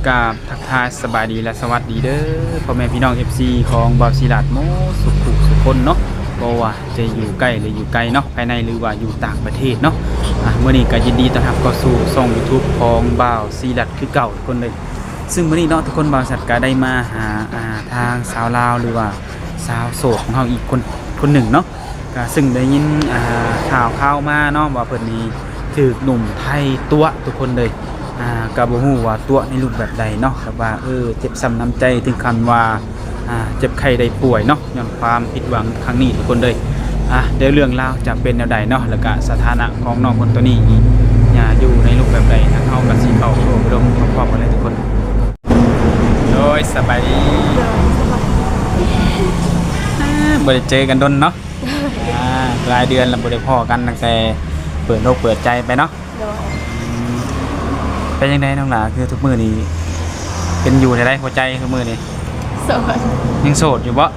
ກາບທັກທາຍສະບາຍດີ ແລະ ສະຫວັດດີເດີ ພໍ່ແມ່ພີ່ນ້ອງ ເອັຟຊີ ຂອງບ່າວສີລາດໝົດສູ່ຜູ້ສູ່ຄົນເນາະ, ບໍ່ວ່າຈະຢູ່ໃກ້ ຫຼື ຢູ່ໄກເນາະ, ພາຍໃນ ຫຼື ວ່າຢູ່ຕ່າງປະເທດເນາະ. ອາ ມື້ນີ້ກໍຍິນດີຕ້ອນຮັບເຂົ້າສູ່ຊ່ອງ YouTube ຂອງບ່າວສີລາດຄືເກົ່າທຸກຄົນເລີຍ. ຊຶ່ງມື້ນີ້ເນາະ ທຸກຄົນ ບ່າວສີລາດກໍໄດ້ມາຫາ ອາ ທາງສາວລາວ ຫຼື ວ່າສາວໂສດຂອງເຮົາອີກຄົນ ຄົນໜຶ່ງເນາະ. ກະຊຶ່ງໄດ້ຍິນ ອ່າ ຂ່າວຄາວມາເນາະ ວ່າເພິ່ນນີ້ຖືກໜຸ່ມໄທຕົວະທຸກຄົນເລີຍ. ອ່າ ກະບໍ່ຮູ້ວ່າຕົວະໃນຮູບແບບໃດເນາະ, ແບບວ່າ ເອີ ເຈັບຊ້ຳນ້ຳໃຈເຖິງຂັ້ນວ່າ ອ່າ ເຈັບໄຂ້ໄດ້ປ່ວຍເນາະ ຍ້ອນຄວາມຜິດຫວັງຄັ້ງນີ້ທຸກຄົນເລີຍ. ອ່າ ແລ້ວເລື່ອງລາວຈະເປັນແນວໃດເນາະ ແລ້ວກະສະຖານະຂອງນ້ອງເພິ່ນຕອນນີ້ນີ້ ອ່າ ຢູ່ໃນຮູບແບບໃດ ທາງເຮົາກະຊິເຂົ້າໄປໂອ້ໄປລົມພ້ອມໆກັນເລີຍທຸກຄົນ. ໂດຍ ສະບາຍດີ. ໂດຍ ສະບາຍດີ. ອ່າ ບໍ່ໄດ້ເຈີກັນດົນເນາະ. ອ່າ ຫຼາຍເດືອນແລ້ວບໍ່ໄດ້ພໍ້ກັນ ຕັ້ງແຕ່ເປີດອົກເປີດໃຈໄປເນາະ. ໂດຍ. ອືມ ເປັນຈັ່ງໃດນ້ອງຫຼ້າ ຄືທຸກມື້ນີ້ ເປັນຢູ່ແນວໃດ ຫົວໃຈທຸກມື້ນີ້? ໂສດ. ຍັງໂສດຢູ່ບໍ່?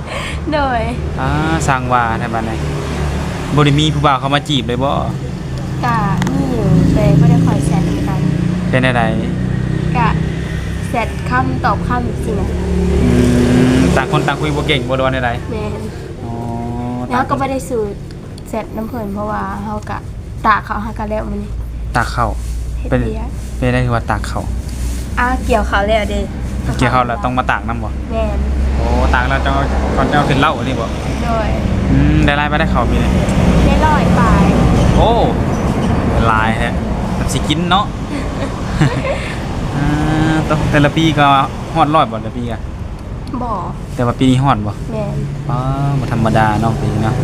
ໂດຍ. ອ່າ ຊ່າງວ່າແທ້ບາດນີ້ ບໍ່ໄດ້ມີຜູ້ບ່າວເຂົ້າມາຈີບເລີຍບໍ່? ກະມີຢູ່ ແຕ່ບໍ່ໄດ້ຄ່ອຍແຊັດນຳກັນ. ເປັນແນວໃດ? ກະແຊັດຄຳຕອບຄຳຊີ້ນະ. ອືມ ຕ່າງຄົນຕ່າງຄຸຍບໍ່ເກັ່ງບໍ່ ຫຼືວ່າແນວໃດ? ແມ່ນ. ອໍ ແລ້ວກໍບໍ່ໄດ້ສູ້ແຊັດນຳເພິ່ນ ເພາະວ່າເຮົາກະຕາກເຂົ້າຫາກັນແລ້ວມື້ນີ້. ຕາກເຂົ້າ. ເຮັດ ເປັນ ວຽກ. ເປັນໄດ້ຄືວ່າຕາກເຂົ້າ? ອາ ກ່ຽວເຂົ້າແລ້ວເດ້. ກ່ຽວເຂົ້າແລ້ວຕ້ອງມາຕາກນຳບໍ່? ແມ່ນ. ໂອ້ ຕາກແລ້ວເຈົ້າ ກ່ອນເຈົ້າຂຶ້ນເລົ້ານີ້ບໍ່? ໂດຍ. ອືມ ໄດ້ຫຼາຍປານໃດເຂົ້າປີນີ້? ໄດ້ຮ້ອຍປາຍ. ໂອ້ ຫຼາຍແທ້ ມັນຊິກິນເນາະ. ອ່າ ແຕ່ລະປີກໍຮອດຮ້ອຍບໍ່ ແຕ່ລະປີກະ? ບໍ່. ແຕ່ວ່າປີນີ້ຮອດບໍ່? ແມ່ນ. ປ້າ ບໍ່ທຳມະດາເນາະ ປີນີ້ເນາະ.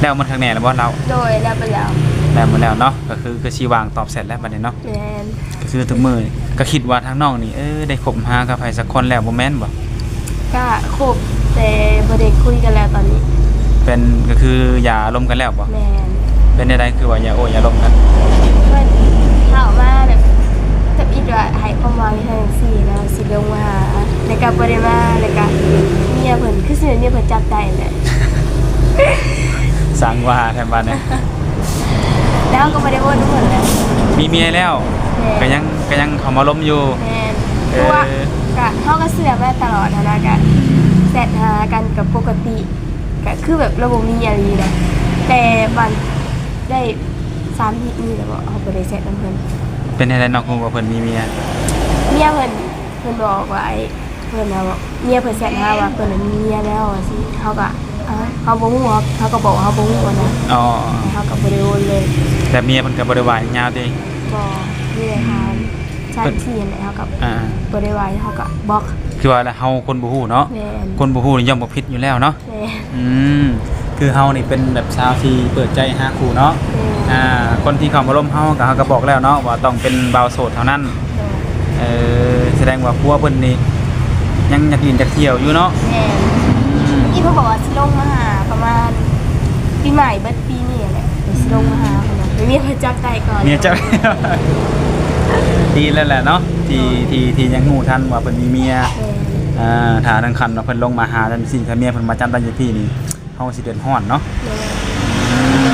ແລ້ວໝົດຄັກແນ່ແລ້ວບໍ່ລາວ? ໂດຍ ແລ້ວໄປແລ້ວ. ແລ້ວໝົດແລ້ວເນາະ ກໍຄື ຄືຊິວ່າງຕອບແຊັດແລ້ວບັດນີ້ເນາະ. ແມ່ນ. ກໍຄືທຸກມື້ກໍຄິດວ່າທາງນ້ອງນີ້ ເອີ ໄດ້ຄົບຫາກັບໃຜສັກຄົນແລ້ວບໍ່ແມ່ນບໍ່? ກະຄົບ ແຕ່ບໍ່ໄດ້ຄຸຍກັນແລ້ວຕອນນີ້. ເປັນ ກໍຄືຢ່າອາລົມກັນແລ້ວບໍ່? ແມ່ນ. ເປັນແນວໃດຄືວ່າຢ່າໂອ້ຢ່າລົມກັນ? ເພິ່ນເຂົ້າມາແບບ ທຳອິດວ່າໃຫ້ຄວາມຫວັງຈັ່ງຊີ້ນະ ຊິລົງມາຫາ ແລ້ວກໍບໍ່ໄດ້ມາ ແລ້ວກໍເມຍເພິ່ນ ຄືຊິແມ່ນເມຍເພິ່ນຈັບໄດ້ແຫຼະ. ຊ່າງວ່າແທ້ບາດນີ້. ແລ້ວເຮົາກໍບໍ່ໄດ້ໂອ້ນຳເພິ່ນແຫຼະ. ມີເມຍແລ້ວ. ແມ່ນ. ກໍຍັງ ກໍຍັງເຂົ້າມາລົມຢູ່. ແມ່ນ. ເອີ ເພາະວ່າກະ ເຮົາກໍເຊື່ອມາຕະຫຼອດຫັ້ນນະ ກະແຊັດຫາກັນກໍປົກກະຕິ ກະຄືແບບລາວບໍ່ມີອີ່ຫຼີນະ ແຕ່ບາງ ໄດ້ສາມສີ່ມື້ແລ້ວບໍ່ ເຮົາບໍ່ໄດ້ແຊັດນຳເພິ່ນ. ເປັນແນວໃດນ້ອງຮູ້ວ່າເພິ່ນມີເມຍ? ເມຍເພິ່ນ ເພິ່ນບອກວ່າ ອ້າຍ ເພິ່ນວ່າ ເມຍເພິ່ນແຊັດຫາວ່າເພິ່ນມີເມຍແລ້ວວ່າຊີ້ ເຮົາກໍ ເຮົາ ເຮົາບໍ່ຮູ້ ເຮົາ ເຮົາກໍບອກວ່າເຮົາບໍ່ຮູ້ນະ. ອໍ ເຮົາກໍບໍ່ໄດ້ໂອ້ນເລີຍ. ແຕ່ເມຍເພິ່ນກໍບໍ່ໄດ້ວ່າຫຍັງຍາວຕິ? ບໍ່ ມີແຕ່ຖາມ ອືມ ສາມສີ່ຫັ້ນແຫຼະ ເຮົາກໍ ອ່າ ບໍ່ໄດ້ວ່າ ເຮົາກໍບລັອກ. ຄືວ່າແຫຼະ ເຮົາຄົນບໍ່ຮູ້ເນາະ. ແມ່ນ. ຄົນບໍ່ຮູ້ນີ້ຍ່ອມບໍ່ຜິດຢູ່ແລ້ວເນາະ. ແມ່ນ. ອືມ ຄືເຮົານີ້ເປັນແບບສາວທີ່ເປີດໃຈຫາຄູ່ເນາະ. ແມ່ນ. ອ່າ ຄົນທີ່ເຂົ້າມາລົມເຮົາກໍ ເຮົາກໍບອກແລ້ວເນາະ ວ່າຕ້ອງເປັນບ່າວໂສດເທົ່ານັ້ນ. ໂດຍ. ເອີ ສະແດງວ່າຜົວເພິ່ນນີ້ຍັງຢາກຫຼິ້ນຢາກທ່ຽວຢູ່ເນາະ. ແມ່ນ. ອືມ ອີ່ເພິ່ນບອກວ່າຊິລົງມາຫາປະມານປີໃໝ່ເບິດປີນີ້ແຫຼະ ຊິລົງມາຫາເພິ່ນນະ ໃຫ້ເມຍເພິ່ນຈັບໄດ້ກ່ອນ. ເມຍຈັບ ດີແລ້ວແຫຼະເນາະ ທີ່ ໂດຍ ທີ່ ທີ່ຍັງຮູ້ທັນວ່າເພິ່ນມີເມຍ. ແມ່ນ. ອ່າ ຖ້າເຖິງຂັ້ນວ່າເພິ່ນລົງມາຫາຈັ່ງຊີ້ ຖ້າເມຍເພິ່ນມາຈັບໄດ້ຢູ່ພີ້ນີ້ ເຮົາຊິເດືອດຮ້ອນເນາະ. ໂດຍ. ອືມ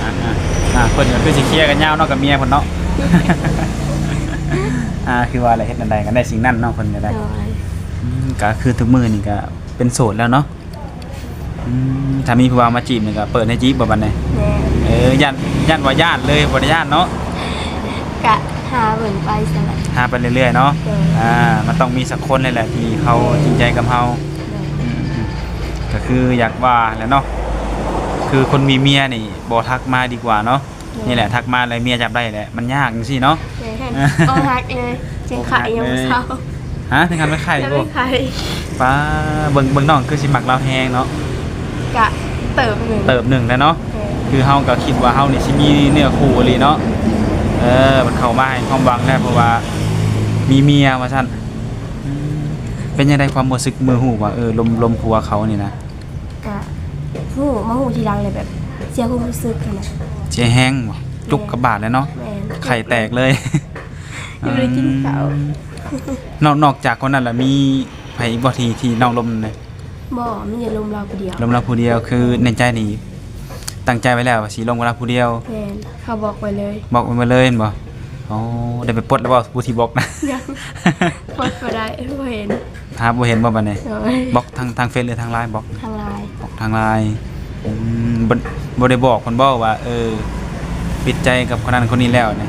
ອ່າ ອ່າ ອ່າ ເພິ່ນກໍຄືຊິເຄຍກັນຍາວເນາະກັບເມຍເພິ່ນເນາະ. ອ່າ ຄືວ່າແຫຼະ ເຮັດອັນໃດກໍໄດ້ສິ່ງນັ້ນເນາະ ເພິ່ນກໍໄດ້. ໂດຍ. ອືມ ກໍຄືທຸກມື້ນີ້ກໍເປັນໂສດແລ້ວເນາະ. ອືມ ຖ້າມີຜູ້ບ່າວມາຈີບນີ້ກໍເປີດໃຫ້ຈີບບໍ່ບັດນີ້? ແມ່ນ. ເອີ ຢ້ານ ຢ້ານວ່າຢ້ານເລີຍ ບໍ່ໄດ້ຢ້ານເນາະ. ກະຫາເບິ່ງໄປຊັ້ນແຫຼະ ຫາໄປເລື້ອຍໆເນາະ. ໂດຍ. ອ່າ ມັນຕ້ອງມີສັກຄົນແຫຼະທີ່ເຂົາຈິງໃຈກັບເຮົາ. ໂດຍ. ອືມ ກໍຄືຢາກວ່າແຫຼະເນາະ ຄືຄົນມີເມຍນີ້ບໍ່ທັກມາດີກວ່າເນາະ. ໂດຍ. ນີ້ແຫຼະ ທັກມາແລ້ວເມຍຈັບໄດ້ແຫຼະ ມັນຍາກຈັ່ງຊີ້ເນາະ. ແມ່ນ. ເອີ ອກຫັກເລີຍ ເຈັບຂາ ອກຫັກເລີຍ ຍັງບໍ່ເຊົາ. ຮະ ເຖິງຂັ້ນໄປໄຂ້ບໍ່? ໄປໄຂ້. ປ້າ ເບິ່ງ ເບິ່ງນ້ອງຄືຊິມັກລາວແຮງເນາະ. ກະເຕີບໜຶ່ງ ເຕີບໜຶ່ງແລ້ວເນາະ. ແມ່ນ. ຄືເຮົາກໍຄິດວ່າເຮົານີ້ຊິມີເນື້ອຄູ່ອີ່ຫຼີເນາະ. ເອີ ມັນເຂົ້າມາໃຫ້ຄວາມຫວັງແລ້ວ ເພາະວ່າມີເມຍວ່າຊັ້ນ. ອືມ ເປັນຈັ່ງໃດຄວາມຮູ້ສຶກເມື່ອຮູ້ວ່າ ເອີ ລົມ ລົມຜົວເຂົານີ້ນະ? ກະຮູ້ ມາຮູ້ທີຫຼັງແລ້ວແບບເສຍຄວາມຮູ້ສຶກຫັ້ນນະ. ເສຍແຮງບໍ່? ແມ່ນ. ຈຸກກະບາດເລີຍເນາະ. ແມ່ນ. ໄຂ່ແຕກເລີຍ. ຍັງບໍ່ໄດ້ກິນເຂົ້າ. ອືມ ນອກ ນອກຈາກຄົນນັ້ນລະ ມີໃຜອີກບໍ່ທີ່ ທີ່ນ້ອງລົມນະ? ບໍ່ ມີແຕ່ລົມລາວຜູ້ດຽວ. ລົມລາວຜູ້ດຽວ. ຄືໃນໃຈນີ້ຕັ້ງໃຈໄວ້ແລ້ວວ່າຊິລົມກັບລາວຜູ້ດຽວ? ແມ່ນ. ເຂົາບອກໄວ້ເລີຍ. ບອກໄວ້ເລີຍແມ່ນບໍ່? ອໍ ໄດ້ໄປປົດແລ້ວບໍ່ ຜູ້ທີ່ບລັອກນະ? ຍັງ ປົດບໍ່ໄດ້ ບໍ່ເຫັນ. ຫາບໍ່ເຫັນບໍ່ບາດນີ້? ໂດຍ ບລັອກທາງ ທາງເຟສ ຫຼືທາງລາຍ? ບລັອກທາງລາຍ. ບລັອກທາງລາຍ. ອືມ ບໍ່ ບໍ່ໄດ້ບອກເພິ່ນບໍ່ວ່າ ເອີ ປິດໃຈກັບຄົນນັ້ນຄົນນີ້ແລ້ວນີ້?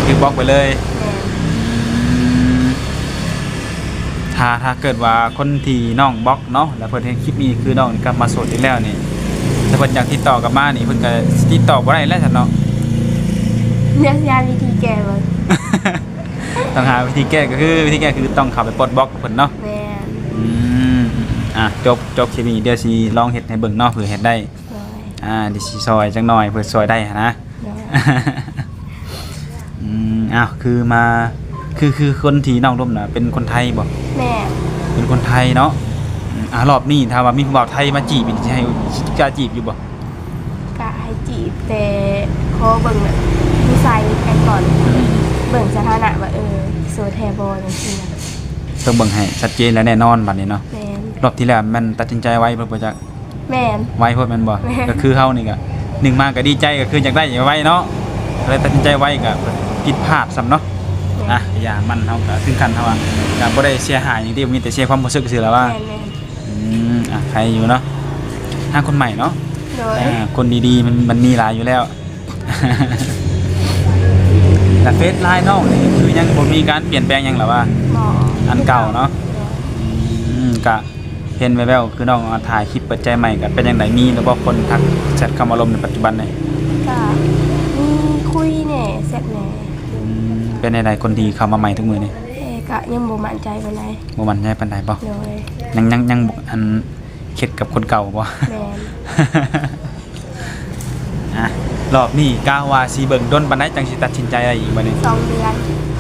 ຄືບລັອກໄປເລີຍ. ແມ່ນ. ອືມ ຖ້າ ຖ້າເກີດວ່າຄົນທີ່ນ້ອງບລັອກເນາະ ແລ້ວເພິ່ນເຫັນຄລິບນີ້ ຄືນ້ອງນີ້ກັບມາໂສດອີກແລ້ວນີ້ ຖ້າເພິ່ນຢາກຕິດຕໍ່ກັບມານີ້ ເພິ່ນກໍຕິດຕໍ່ບໍ່ໄດ້ແລ້ວຊັ້ນເນາະ? ແນວຊິຫາວິທີແກ້ເບິ່ງ. ຕ້ອງຫາວິທີແກ້ ກໍຄືວິທີແກ້ຄືຕ້ອງເຂົ້າໄປປົດບລັອກເພິ່ນເນາະ? ແມ່ນ. ອືມ ອ່ະ ຈົບ ຈົບຄລິບນີ້ ດຽວຊິລອງເຮັດໃຫ້ເບິ່ງເນາະ ເພື່ອເຮັດໄດ້. ໂດຍ. ອ່າ ດຽວຊິຊ່ອຍຈັກໜ່ອຍ ເພື່ອຊ່ອຍໄດ້ຫັ້ນນະ. ໂດຍ. ອືມ ອ້າວ ຄືມາ ຄື ຄືຄົນທີ່ນ້ອງລົມນະ ເປັນຄົນໄທບໍ່? ແມ່ນ. ເປັນຄົນໄທເນາະ. ອືມ ອ່າ ຮອບນີ້ຖ້າວ່າມີຜູ້ບ່າວໄທມາຈີບນີ້ ຊິໃຫ້ ຊິກ້າຈີບຢູ່ບໍ່? ກະໃຫ້ຈີບ ແຕ່ຂໍເບິ່ງແບບນິໄສກັນກ່ອນ. ອືມ ເບິ່ງສະຖານະວ່າ ເອີ ໂສດແທ້ບໍ່ ຈັ່ງຊີ້ນະ. ຕ້ອງເບິ່ງໃຫ້ຊັດເຈນ ແລະ ແນ່ນອນບາດນີ້ເນາະ. ແມ່ນ. ຮອບທີ່ແລ້ວແມ່ນຕັດສິນໃຈໄວບໍ່ ບໍ່ຈັກ? ແມ່ນ. ໄວໂພດແມ່ນບໍ່? ແມ່ນ. ກໍຄືເຮົານີ້ກໍ ໜຶ່ງມາກໍດີໃຈ ກໍຄືຢາກໄດ້ໄວເນາະ ກໍເລີຍຕັດສິນໃຈໄວ ກໍຜິດພາດຊ້ຳເນາະ. ແມ່ນ. ອ່ະ ຢ່າມັນ ເຮົາກໍເຖິງຂັ້ນເຮົາວ່າ ກໍບໍ່ໄດ້ເສຍຫາຍຫຍັງຕິ ມີແຕ່ເສຍຄວາມຮູ້ສຶກຊື່ລະວ່າ. ແມ່ນໆ. ອືມ ອ່ະ ໃຄຢູ່ເນາະ ຫາຄົນໃໝ່ເນາະ. ໂດຍ. ອ່າ ຄົນດີໆ ມັນ ມັນມີຫຼາຍຢູ່ແລ້ວ. ແລະ ເຟສ ລາຍ ນ້ອງນີ້ ຄືຍັງບໍ່ມີການປ່ຽນແປງຫຍັງລະວ່າ? ບໍ່. ອັນເກົ່າເນາະ. ໂດຍ. ອືມ ກະ ເຫັນແວ່ວໆ ຄືນ້ອງ ອາ ຖ່າຍຄລິບເປີດໃຈໃໝ່ ກະເປັນຈັ່ງໃດ? ມີຫຼືບໍ່ຄົນທັກແຊັດເຂົ້າມາລົມໃນປັດຈຸບັນນີ້? ກະມີຄຸຍແດ່ ແຊັດແດ່. ອືມ ເປັນແນວໃດຄົນທີ່ເຂົ້າມາໃໝ່ທຸກມື້ນີ້? ເອີ ກະຍັງບໍ່ໝັ້ນໃຈປານໃດ. ບໍ່ໝັ້ນໃຈປານໃດບໍ່? ໂດຍ. ຍັງ ຍັງ ຍັງ ອັນ ເຂັດກັບຄົນເກົ່າບໍ່? ແມ່ນ. ອ່ະ ຮອບນີ້ກະວ່າຊິເບິ່ງດົນປານໃດ ຈັ່ງຊິຕັດສິນໃຈໄດ້ອີກບາດນີ້? ສອງເດືອນ.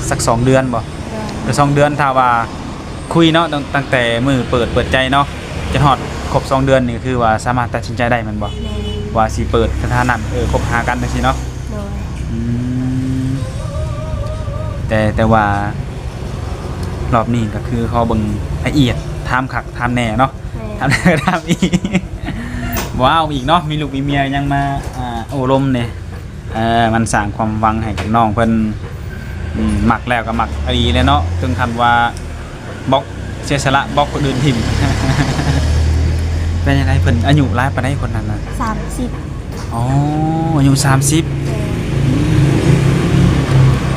ສັກສອງເດືອນບໍ່? ໂດຍ. ແຕ່ສອງເດືອນ ຖ້າວ່າຄຸຍເນາະ ຕັ້ງ ຕັ້ງແຕ່ມື້ເປີດ ເປີດໃຈເນາະ ຈົນຮອດຄົບສອງເດືອນນີ້ ຄືວ່າສາມາດຕັດສິນໃຈໄດ້ແມ່ນບໍ່? ແມ່ນ. ວ່າຊິເປີດສະຖານະ ເອີ ຄົບຫາກັນຈັ່ງຊີ້ເນາະ? ໂດຍ. ອືມ ແຕ່ ແຕ່ວ່າຮອບນີ້ກໍຄືຂໍເບິ່ງລະອຽດ ຖາມຄັກ ຖາມແນ່ເນາະ. ແມ່ນ. ຖາມແນ່ຖາມອີກ ບໍ່ເອົາອີກເນາະ ມີລູກມີເມຍຍັງມາ ອ່າ ໂອ້ລົມນີ້. ເອີ ມັນສ້າງຄວາມຫວັງໃຫ້ກັບນ້ອງເພິ່ນ. ອືມ ມັກແລ້ວກໍມັກອີ່ຫຼີແຫຼະເນາະ ເຖິງຂັ້ນວ່າບລັອກ ເສຍສະຫຼະບລັອກຄົນອື່ນຖິ້ມ. ເປັນຈັ່ງໃດ ເພິ່ນອາຍຸຫຼາຍປານໃດຄົນນັ້ນນະ? ສາມສິບ. ອໍ ອາຍຸສາມສິບ. ແມ່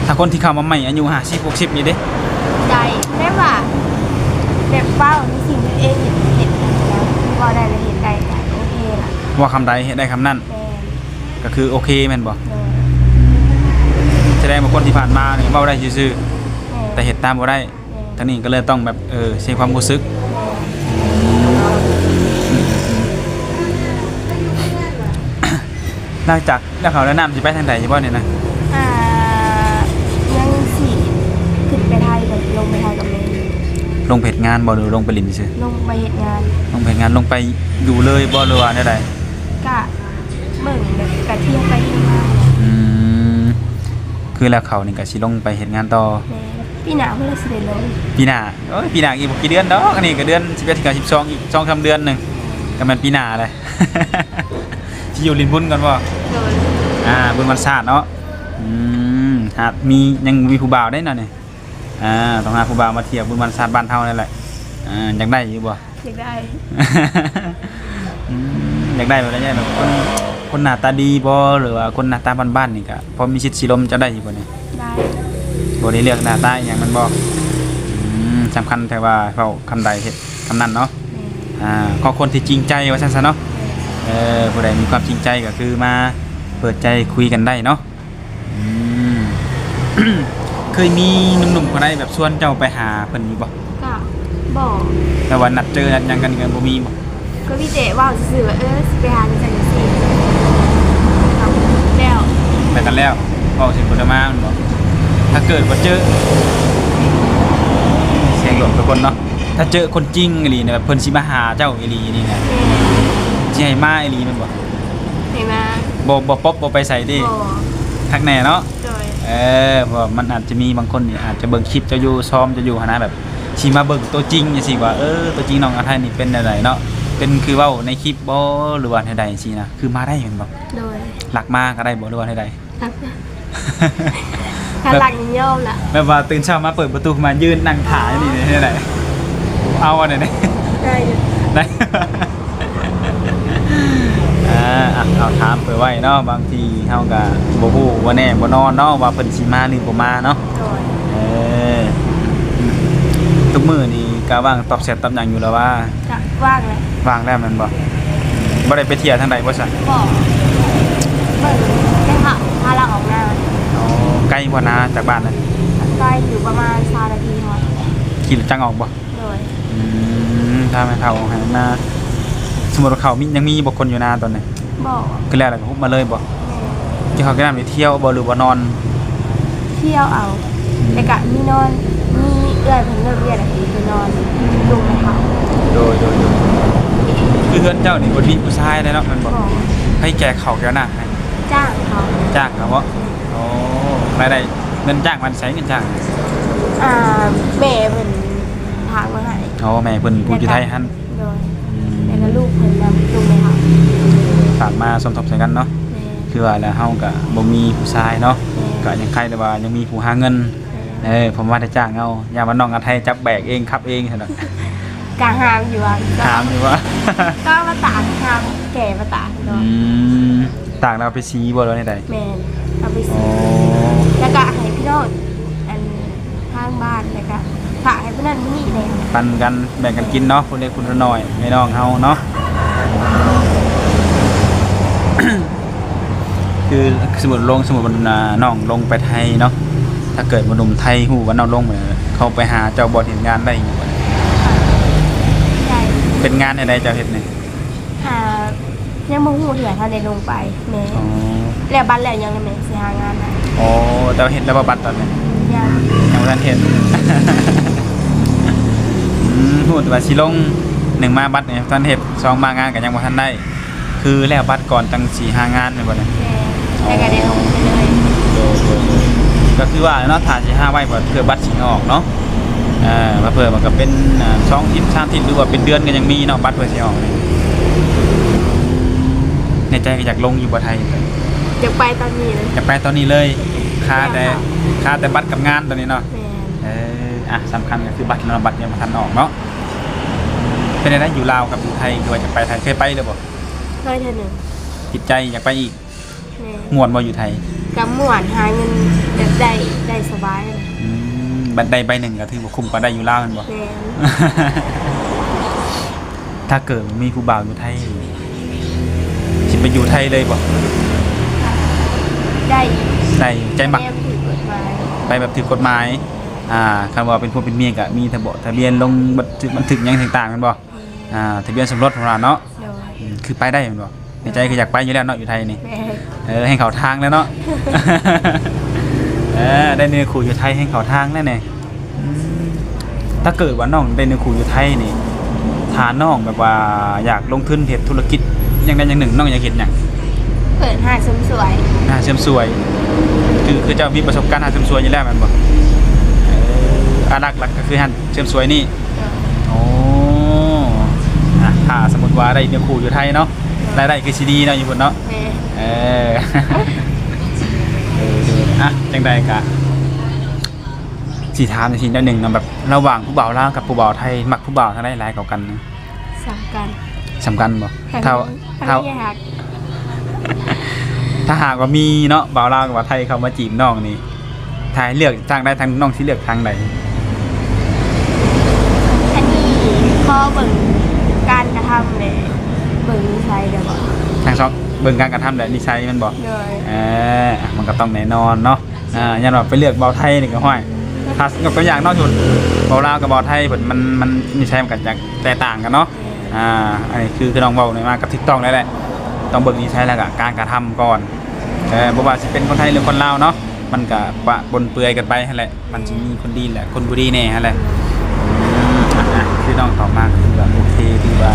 ນ. ຖ້າຄົນທີ່ເຂົ້າມາໃໝ່ອາຍຸຫ້າສິບ ຫົກສິບນີ້ເດ? ໄດ້ ແຕ່ວ່າແບບເວົ້າໃນສິ່ງທີ່ຕົວເອງເຮັດ ເຮັດແລ້ວ ເວົ້າໄດ້ ແລະ ເຮັດໄດ້ ກໍໂອເຄລະ. ເວົ້າຄຳໃດເຮັດໄດ້ຄຳນັ້ນ. ແມ່ນ. ກໍຄືໂອເຄແມ່ນບໍ່? ແມ່ນ. ສະແດງວ່າຄົນທີ່ຜ່ານມານີ້ເວົ້າໄດ້ຊື່ໆ. ແມ່ນ. ແຕ່ເຮັດຕາມບໍ່ໄດ້. ແມ່ນ. ທາງນີ້ກໍເລີຍຕ້ອງແບບ ເອີ ໃຊ້ຄວາມຮູ້ສຶກ. ແມ່ນ. ຫຼັງຈາກໄດ້ເຂົ້າໄດ້ນ້ຳ ຊິໄປທາງໃດຢູ່ບໍ່ນີ້ນະ? ອ່າ ຍັງຊິຂຶ້ນໄປໄທ ແບບລົງໄປໄທກັບແມ່. ລົງໄປເຮັດງານບໍ່ ຫຼືວ່າລົງໄປຫຼິ້ນຊື່? ລົງໄປເຮັດງານ. ລົງໄປເຮັດງານ ລົງໄປຢູ່ເລີຍບໍ່ ຫຼືວ່າແນວໃດ? ກະເບິ່ງແບບກະທ່ຽວໄປທ່ຽວມາ. ອືມ ຄືແລ້ວເຂົານີ້ກະຊິລົງໄປເຮັດງານຕໍ່. ແມ່ນ. ປີໜ້າພຸ້ນລະຊິໄດ້ລົງ. ປີໜ້າ? ໂອ້ຍ ປີໜ້າອີກບໍ່ກີ່ເດືອນດອກ ອັນນີ້ກໍເດືອນສິບເອັດ ເຂົ້າສິບສອງ ອີກສອງສາມເດືອນໜຶ່ງ ກໍແມ່ນປີໜ້າແຫຼະ. ຊິຢູ່ຫຼິ້ນບຸນກ່ອນບໍ່? ໂດຍ. ອ່າ ບຸນວັນຊາດເນາະ. ອືມ ຫາກມີ ຍັງມີຜູ້ບ່າວໄດ້ນະນີ້. ອ່າ ຕ້ອງຫາຜູ້ບ່າວມາທ່ຽວບຸນວັນຊາດບ້ານເຮົານີ້ແຫຼະ. ອ່າ ຢາກໄດ້ຢູ່ບໍ່? ຢາກໄດ້. ອືມ ຢາກໄດ້ແບບໃດ? ແບບຄົນ ຄົນໜ້າຕາດີບໍ່ ຫຼືວ່າຄົນໜ້າຕາບ້ານໆ ນີ້ກະພໍມີສິດຊິລົມ ເຈົ້າໄດ້ຢູ່ບໍ່ນີ້? ໄດ້. ບໍ່ໄດ້ເລືອກໜ້າຕາອີ່ຫຍັງແມ່ນບໍ່? ອືມ ສຳຄັນແຕ່ວ່າເວົ້າຄຳໃດເຮັດຄຳນັ້ນເນາະ. ແມ່ນ. ອ່າ ຂໍຄົນທີ່ຈິງໃຈວ່າຊັ້ນຊະເນາະ. ແມ່ນ. ເອີ ຜູ້ໃດມີຄວາມຈິງໃຈກໍຄືມາເປີດໃຈຄຸຍກັນໄດ້ເນາະ. ອືມ ເຄີຍມີໜຸ່ມໆ ຄົນໃດແບບຊວນເຈົ້າໄປຫາເພິ່ນຢູ່ບໍ່? ກະບໍ່. ແບບວ່ານັດເຈີນັດຫຍັງກັນກໍບໍ່ມີບໍ່? ກໍມີແຕ່ເວົ້າຊື່ໆ ວ່າ ເອີ ຊິໄປຫາຈັ່ງຊັ້ນຈັ່ງຊີ້ ແລ້ວ ແລ້ວກັນແລ້ວ ເວົ້າຊິບໍ່ໄດ້ມາແມ່ນບໍ່? ຖ້າເກີດວ່າເຈີ ສຽງລົດທຸກຄົນເນາະ ຖ້າເຈີຄົນຈິງອີ່ຫຼີນະ ແບບເພິ່ນຊິມາຫາເຈົ້າອີ່ຫຼີນີ້ນະ ແມ່ນ ຊິໃຫ້ມາອີ່ຫຼີແມ່ນບໍ່? ໃຫ້ມາ. ບໍ່ ບໍ່ປົບບໍ່ໄປໃສຕິ? ບໍ່. ຄັກແນ່ເນາະ? ໂດຍ. ເອີ ເພາະວ່າມັນອາດຈະມີບາງຄົນນີ້ອາດຈະເບິ່ງຄລິບເຈົ້າຢູ່ ຊອມເຈົ້າຢູ່ຫັ້ນນະ ແບບຊິມາເບິ່ງຕົວຈິງຈັ່ງຊີ້ວ່າ ເອີ ຕົວຈິງນ້ອງອາໄທນີ້ເປັນແນວໃດເນາະ ເປັນຄືເວົ້າໃນຄລິບບໍ່ ຫຼືວ່າແນວໃດຈັ່ງຊີ້ນະ ຄືມາໄດ້ແມ່ນບໍ່? ໂດຍ. ລັກມາກໍໄດ້ບໍ່ ຫຼືວ່າແນວໃດ? ລັກມາ. ຄັນຫຼັກນີ້ຍອມລະ ແບບວ່າຕື່ນເຊົ້າມາເປີດປະຕູມາຢືນນັ່ງຖ້າຢູ່ນີ້ ເຮັດໄດ້ ເອົາອັນນີ້ ໄດ້ຢູ່ ໄດ້ ອ່າ ອ່ະ ເຮົາຖາມເພິ່ນໄວ້ເນາະ ບາງທີເຮົາກໍບໍ່ຮູ້ ບໍ່ແນ່ບໍ່ນອນເນາະ ວ່າເພິ່ນຊິມາຫຼືບໍ່ມາເນາະ. ໂດຍ ເອີ ທຸກມື້ນີ້ກໍວ່າງຕອບແຊັດຕອບຫຍັງຢູ່ແລ້ວວ່າ? ກະວ່າງແຫຼະ ວ່າງແລ້ວແມ່ນບໍ່? ບໍ່ໄດ້ໄປທ່ຽວທາງໃດບໍ່ຊະ? ບໍ່ ເບິ່ງແມ່ເຖົ້າພາລາອອກນາ. ອໍ ໄກບໍ່ນາຈາກບ້ານນະ? ໄກຢູ່ປະມານຊາວນາທີຮອດ. ຂີ່ລົດຈັກອອກບໍ່? ໂດຍ ອືມ ພາແມ່ເຖົ້າອອກໄຮ່ອອກນາ. ສົມມຸດວ່າເຂົາມີ ຍັງມີບໍ່ຄົນຢູ່ນາຕອນນີ້? ບໍ່ ຄືແລ້ວແລ້ວກໍຮຸບມາເລີຍບໍ່? ແມ່ນ ກິນເຂົ້າກິນນ້ຳນີ້ທ່ຽວບໍ່ ຫຼືວ່ານອນ? ທ່ຽວເອົາ ແລ້ວກະມີນອນ ມີເອື້ອຍເພິ່ນເລີກວຽກແລ້ວເພິ່ນໄປນອນ ອືມ ໂຮງແມ່ເຖົ້າ. ໂດຍ ໂດຍ ໂດຍ ຄືເຮືອນເຈົ້ານີ້ບໍ່ມີຜູ້ຊາຍແລ້ວເນາະ ແມ່ນບໍ່? ບໍ່ ໃຜແກ່ເຂົ້າແກ່ນ້ຳໃຫ້? ຈ້າງເຂົາ ຈ້າງເຂົາບໍ່? ອໍ ລາຍໄດ້ ເງິນຈ້າງມາແຕ່ໃສ ເງິນຈ້າງ? ອ່າ ແມ່ເພິ່ນຝາກມາໃຫ້. ອໍ ແມ່ເພິ່ນຜູ້ຢູ່ໄທຫັ້ນ. ໂດຍ ອືມ ແລ້ວກໍລູກເພິ່ນນຳ ລູກແມ່ເຖົ້າ ຝາກມາສົມທົບໃສ່ກັນເນາະ. ແມ່ນ ຄືວ່າແຫຼະ ເຮົາກໍບໍ່ມີຜູ້ຊາຍເນາະ. ແມ່ນ ກໍຍັງໄຄແຕ່ວ່າຍັງມີຜູ້ຫາເງິນ. ແມ່ນ ເອີ ເພາະວ່າໄດ້ຈ້າງເອົາ ຢ້ານວ່ານ້ອງອາໄທຈັບແບກເອງ ຂັບເອງຊັ້ນເນາະ. ກະຫາມຢູ່ວ່າ ຫາມຢູ່ວ່າ ກໍມາຕາກ ຫາມແກ່ມາຕາກເນາະ. ອືມ ຕາກແລ້ວເອົາໄປສີບໍ່ ຫຼືວ່າແນວໃດ? ແມ່ນ ເອົາໄປສີ. ອໍ ແລ້ວກະໃຫ້ພີ່ນ້ອງ ອັນ ທາງບ້ານ ແລ້ວກະຝາກໃຫ້ຜູ້ນັ້ນຜູ້ນີ້ແດ່ ປັນກັນ ແບ່ງກັນກິນເນາະ ຜູ້ເລັກຜູ້ນ້ອຍ ໃຫ້ນ້ອງເຮົາເນາະ. ຄືສົມມຸດລົງ ສົມມຸດວ່ານ້ອງລົງໄປໄທເນາະ ຖ້າເກີດວ່າໜຸ່ມໄທຮູ້ວ່ານ້ອງລົງ ເຂົາໄປຫາເຈົ້າບ່ອນເຮັດງານໄດ້ຢູ່ບໍ່? ໄດ້. ເປັນງານແນວໃດເຈົ້າເຮັດນີ້? ອ່າ ຍັງບໍ່ຮູ້ເທື່ອ ທັນໄດ້ລົງໄປ. ແມ່ນ. ອໍ ແລ້ວບັດແລ້ວຫຍັງແລ້ວແມ່ຊິຫາງານໃຫ້. ອໍ ເຈົ້າເຮັດແລ້ວບໍ່ບັດຕອນນີ້? ຍັງ ຍັງບໍ່ທັນເຮັດ. ອືມ ຮູ້ແຕ່ວ່າຊິລົງ ໜຶ່ງມາບັດຍັງບໍ່ທັນເຮັດ ສອງມາງານກໍຍັງບໍ່ທັນໄດ້ ຄືແລ້ວບັດກ່ອນຈັ່ງຊິຫາງານແມ່ນບໍ່ນີ້? ແມ່ນ ແລ້ວກໍໄດ້ລົງໄປເລີຍ. ໂດຍ ໂດຍ ໂດຍ ກໍຄືວ່າເນາະ ຖ້າຊິຫາໄວ້ເພື່ອບັດຊິອອກເນາະ. ເອີ ມາເພີ່ມມັນກໍເປັນ ອ່າ ສອງທິດ ສາມທິດ ຫຼືວ່າເປັນເດືອນກໍຍັງມີເນາະ ບັດເພື່ອຊິອອກນີ້. ໃນໃຈກໍຢາກລົງຢູ່ບໍ່ໄທ? ຢາກໄປຕອນນີ້ເລີຍ. ຢາກໄປຕອນນີ້ເລີຍ. ຄາແຕ່ ຄາແຕ່ບັດກັບງານຕອນນີ້ເນາະ. ແມ່ນ. ເອີ ອ່ະ ສຳຄັນກໍຄືບັດເນາະ ບັດຍັງບໍ່ທັນອອກເນາະ. ເປັນແນວໃດ ຢູ່ລາວກັບຢູ່ໄທ ຫຼືວ່າຈະໄປໄທ ເຄີຍໄປແລ້ວບໍ່? ເຄີຍເທື່ອໜຶ່ງ. ຕິດໃຈ ຢາກໄປອີກ? ແມ່ນ. ມ່ວນບໍ່ຢູ່ໄທ? ກໍມ່ວນ ຫາເງິນແບບໄດ້ ໄດ້ສະບາຍ. ອືມ ບັດໄດ້ໃບໜຶ່ງກໍຖືວ່າຄຸ້ມກວ່າໄດ້ຢູ່ລາວແມ່ນບໍ່? ແມ່ນ. ຖ້າເກີດມີຜູ້ບ່າວຢູ່ໄທ ຊິໄປຢູ່ໄທເລີຍບໍ່? ໄດ້ ໄດ້ ໃຈມັກ ໄປແບບຖືກກົດໝາຍ ໄປແບບຖືກກົດໝາຍ. ອ່າ ຄັນວ່າເປັນຜົວເປັນເມຍກໍມີທະເບາະທະບຽນ ລົງບັນທຶກ ບັນທຶກຫຍັງຕ່າງໆ ແມ່ນບໍ່? ແມ່ນ. ອ່າ ທະບຽນສົມລົດຂອງລາວເນາະ. ໂດຍ. ອືມ ຄືໄປໄດ້ແມ່ນບໍ່? ໃນໃຈຄືຢາກໄປຢູ່ແລ້ວເນາະ ຢູ່ໄທນີ້. ແມ່ນ. ເອີ ແຮ່ງເຂົ້າທາງແລ້ວເນາະ. ເອີ ໄດ້ເນື້ອຄູ່ຢູ່ໄທແຮ່ງເຂົ້າທາງແລ້ວນີ້. ອືມ ຖ້າເກີດວ່ານ້ອງໄດ້ເນື້ອຄູ່ຢູ່ໄທນີ້ ຖ້ານ້ອງແບບວ່າຢາກລົງທຶນເຮັດທຸລະກິດຢ່າງໃດຢ່າງໜຶ່ງ ນ້ອງຢາກເຮັດຫຍັງ? ເປີດຮ້ານເສີມສວຍ. ຮ້ານເສີມສວຍ ຄື ຄືເຈົ້າມີປະສົບການຮ້ານເສີມສວຍຢູ່ແລ້ວແມ່ນບໍ່? ເອີ ຫຼັກໆ ກໍຄືຮ້ານເສີມສວຍນີ້. ໂດຍ. ໂອ້ ອ່ະ ຖ້າສົມມຸດວ່າໄດ້ເນື້ອຄູ່ຢູ່ໄທເນາະ ໂດຍ ລາຍໄດ້ຄືຊິດີເນາະ ຢູ່ພຸ້ນເນາະ. ແມ່ນ. ເອີ ເອີ ອ່ະ ຈັ່ງໃດກະຊິຖາມຈັ່ງຊີ້ໜ້ອຍໜຶ່ງເນາະ ແບບລະຫວ່າງຜູ້ບ່າວລາວກັບຜູ້ບ່າວໄທ ມັກຜູ້ບ່າວທາງໃດຫຼາຍກວ່າກັນ? ສ່ຳກັນ. ສ່ຳກັນບໍ່? ຖ້າ ຖ້າ ຖ້າ ຖ້າຫາກວ່າມີເນາະ ບ່າວລາວກັບບ່າວໄທເຂົ້າມາຈີບນ້ອງນີ້ ຖ້າໃຫ້ເລືອກທາງໃດ ທາງ ນ້ອງຊິເລືອກທາງໃດ? ອັນນີ້ຂໍເບິ່ງການກະທຳ ແລະ ເບິ່ງນິໄສແລ້ວກໍ ທາງສອງ ເບິ່ງການກະທຳ ແລະ ນິໄສແມ່ນບໍ່? ໂດຍ. ເອີ ມັນກໍຕ້ອງແນ່ນອນເນາະ. ອ່າ ຢ້ານວ່າໄປເລືອກບ່າວໄທນີ້ກໍ ຫ້ວຍ ຖ້າຍົກຕົວຢ່າງເນາະ ສົມມຸດບ່າວລາວກັບບ່າວໄທເພິ່ນ ມັນ ມັນນິໄສມັນກໍຈະແຕກຕ່າງກັນເນາະ. ແມ່ນ. ອ່າ ອັນນີ້ຄື ຄືນ້ອງເວົ້ານີ້ມາກໍຖືກຕ້ອງແລ້ວແຫຼະ ຕ້ອງເບິ່ງນິໄສ ແລ້ວກໍການກະທຳກ່ອນ. ເອີ ບໍ່ວ່າຊິເປັນຄົນໄທ ຫຼື ຄົນລາວເນາະ ມັນກະປະປົນເປືອຍກັນໄປຫັ້ນແຫຼະ. ມັນຊິມີຄົນດີ ແລະ ຄົນບໍ່ດີແດ່ຫັ້ນແຫຼະ. ອືມ ອ່ະ ອ່ະ ຄືນ້ອງຕອບມາກໍຖືວ່າໂອເຄ ຖືວ່າ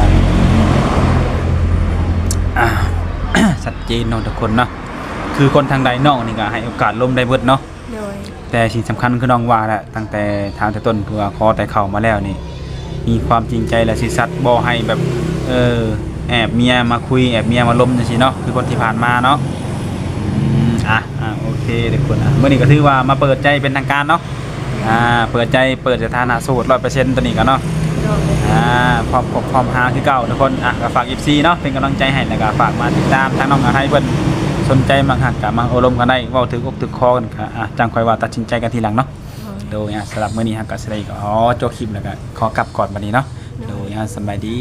ອ່າ ຊັດເຈນເນາະທຸກຄົນເນາະ. ຄືຄົນທາງໃດ ນ້ອງນີ້ກໍໃຫ້ໂອກາດລົມໄດ້ເບິດເນາະ. ໂດຍ. ແຕ່ສິ່ງສຳຄັນຄືນ້ອງວ່າແຫຼະ ຕັ້ງແຕ່ຖາມແຕ່ຕົ້ນ ຄືວ່າຂໍແຕ່ເຂົ້າມາແລ້ວນີ້ ມີຄວາມຈິງໃຈ ແລະ ຊື່ສັດ ບໍ່ໃຫ້ແບບ ເອີ ແອບເມຍມາຄຸຍ ແອບເມຍມາລົມຈັ່ງຊີ້ເນາະ ຄືຄົນທີ່ຜ່ານມາເນາະ. ອືມ ອ່ະ ອ່ະ ໂອເຄ ເດ້ທຸກຄົນ ອ່ະ ມື້ນີ້ກໍຖືວ່າມາເປີດໃຈເປັນທາງການເນາະ ອ່າ ເປີດໃຈ ເປີດສະຖານະໂສດ ຮ້ອຍເປີເຊັນ ຕົວນີ້ກໍເນາະ ໂດຍ ອ່າ ພ້ອມຄົບພ້ອມຫາຄືເກົ່າທຸກຄົນ ອ່ະ ກໍຝາກ ເອັຟຊີ ເນາະ ເປັນກຳລັງໃຈໃຫ້ ແລ້ວກໍຝາກມາຕິດຕາມທາງນ້ອງອາໄທເພິ່ນ ສົນໃຈມັກຮັກກໍມາໂອ້ລົມກັນໄດ້ ເວົ້າຖືກອົກຖືກຄໍກັນກໍ ອ່ະ ຈັ່ງຄ່ອຍວ່າຕັດສິນໃຈກັນທີຫຼັງເນາະ ໂດຍ ໂດຍ ອ່ະ ສຳລັບມື້ນີ້ເຮົາກໍຊິໄດ້ຂໍຈົບຄລິບ ແລ້ວກໍຂໍກັບກ່ອນບັດນີ້ເນາະ ໂດຍ ໂດຍ ອ່ະ ສະບາຍດີ.